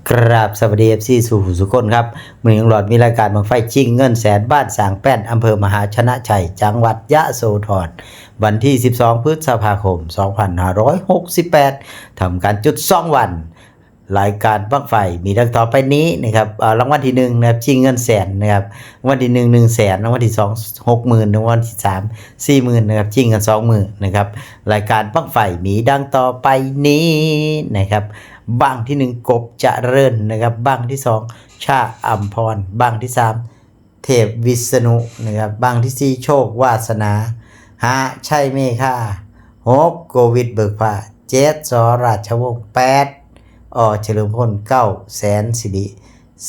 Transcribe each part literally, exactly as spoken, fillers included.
กราบสวัสดี เอฟซี สู่ผู้สู่คนครับ มื้อนี้ลุงหลอดมีรายการบั้งไฟชิงเงินแสน บ้านสร้างแป้น อำเภอมหาชนะชัย จังหวัดยะโสธร วันที่ สิบสอง พฤษภาคม สองพันห้าร้อยหกสิบแปด ทำการจุด สอง วัน รายการบั้งไฟมีดังต่อไปนี้นะครับ เอ่อ รางวัลที่ หนึ่ง นะครับ ชิงเงินแสนนะครับ รางวัลที่ หนึ่ง หนึ่งแสน รางวัลที่ สอง หกหมื่น รางวัลที่ สาม สี่หมื่น นะครับ ชิงกัน สอง มื้อนะครับ รายการบั้งไฟมีดังต่อไปนี้นะครับ บั้งที่ หนึ่ง กบเจริญนะครับ บั้งที่ สอง ชาอัมพร บั้งที่ สาม เทพวิษณุนะครับ บั้งที่ สี่ โชควาสนา ห้า ชัยเมฆา หก โกวิทเบิกฟ้า เจ็ด ส ราชวงศ์ แปด อ เฉลิมพล เก้า แสนสิริ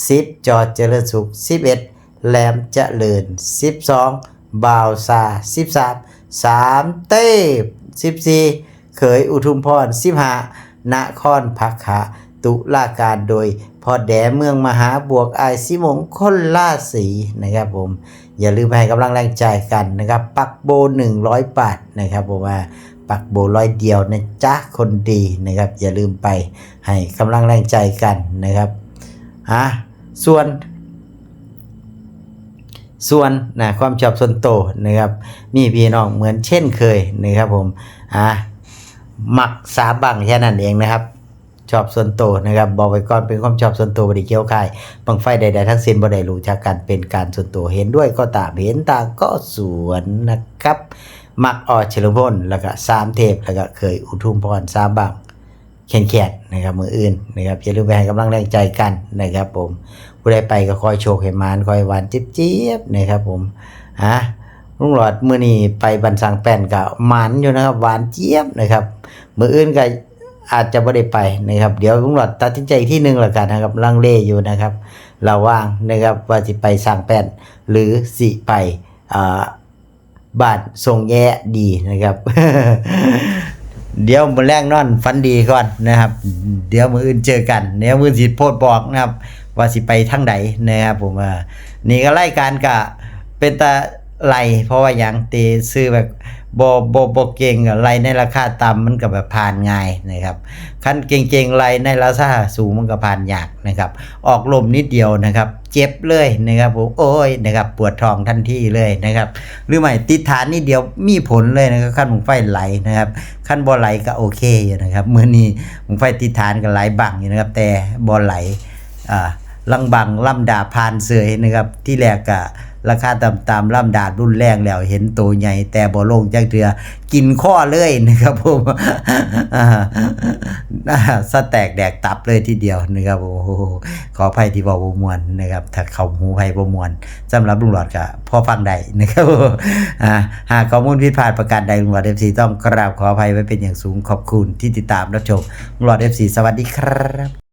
สิบ จอเจริญสุข สิบเอ็ด แหลมเจริญ สิบสอง บ่าวซา สิบสาม สาม เทพ สิบสี่ เขยอุทุมพร สิบห้า นครพักขะ ตุลาการโดยพ่อแดเมืองมหาบวก อ้ายสีมงคลราศีนะครับผม อย่าลืมให้กำลังแรงใจกันนะครับ ปักโบ หนึ่งร้อย บาทนะครับผม ว่าปักโบร้อยเดียวนะจ๊ะคนดีนะครับ อย่าลืมไปให้กำลังแรงใจกันนะครับ อ่ะ ส่วน ส่วนนะ ความชอบส่วนตัวนะครับ มีพี่น้องเหมือนเช่นเคยนะครับผม อ่ะ มักสามบั้งแค่นั้นเองนะครับ ชอบส่วนตัวนะครับ บอกไว้ก่อน เป็นความชอบส่วนตัว บ่ได้เกี่ยวค่ายบั้งไฟใดๆทั้งสิ้น บ่ได้รู้จักกันเป็นการส่วนตัว เห็นด้วยก็ตาม เห็นต่างก็สวนนะครับ มัก อ เฉลิมพล แล้วก็ สาม เทพ แล้วก็เขยอุทุมพร สามบั้ง แคนๆนะครับ มื้ออื่นนะครับ อย่าลืมไปให้กำลังแรงใจกันนะครับผม ผู้ใดไปก็ขอให้โชคให้หมาน ขอให้หวานเจี๊ยบๆนะครับผม อ่ะ ลุงหลอดมื้อนี้ไปบ้านสร้างแป้นก็หมานอยู่นะครับ หวานเจี๊ยบนะครับ มื้ออื่นก็อาจจะบ่ได้ไปนะครับ เดี๋ยวลุงหลอดตัดสินใจอีกทีหนึ่งแล้วกันนะครับ ลังเลอยู่นะครับ ระหว่างนะครับ ว่าสิไปสร้างแป้น หรือสิไป อ่า บ้านทรงแย้ดีนะครับ เดี๋ยวมื้อแลงนอนฝันดีก่อนนะครับ เดี๋ยวมื้ออื่นเจอกัน เดี๋ยวมื้อสิโพสต์บอกนะครับ ว่าสิไปทางใดนะครับผม อ่า นี่ก็รายการก็เป็นตาไล่ เพราะว่าหยัง ติ ซื้อแบบบ่ บ่ บ่เก่งอะ ไล่ในราคาต่ำมันก็แบบผ่านง่ายนะครับ คันเก่งๆ ไล่ในราคาสูงมันก็ผ่านยากนะครับ ออกลมนิดเดียวนะครับ เจ็บเลยนะครับผม โอ้ยนะครับ ปวดท้องทันทีเลยนะครับ หรือไม่ติดฐานนิดเดียวมีผลเลยนะครับ คันบั้งไฟไหลนะครับ คันบ่ไหลก็โอเคอยู่นะครับ มื้อนี้บั้งไฟติดฐานก็หลายบั้งอยู่นะครับ แต่บ่ไหล อ่า ลังบั้งลำดาบผ่านเสยนะครับ ที่แรกก็ราคาต่ำๆ ลำดาบรุนแรงแล้ว เห็นโตใหญ่แต่บ่ลงจักเทื่อ กินคอเลยนะครับผม อ่า สะแตกแดกตับเลยทีเดียวนะครับ โอ้โห ขออภัยที่เว้าบ่ม่วนนะครับ ถ้าเข้าหูไผบ่ม่วน สำหรับลุงหลอดก็พอฟังได้นะครับ อ่า หากข้อมูลผิดพลาดประการใด ลุงหลอด เอฟซี ต้องกราบขออภัยไว้เป็นอย่างสูง ขอบคุณที่ติดตามรับชม ลุงหลอด เอฟซี สวัสดีครับ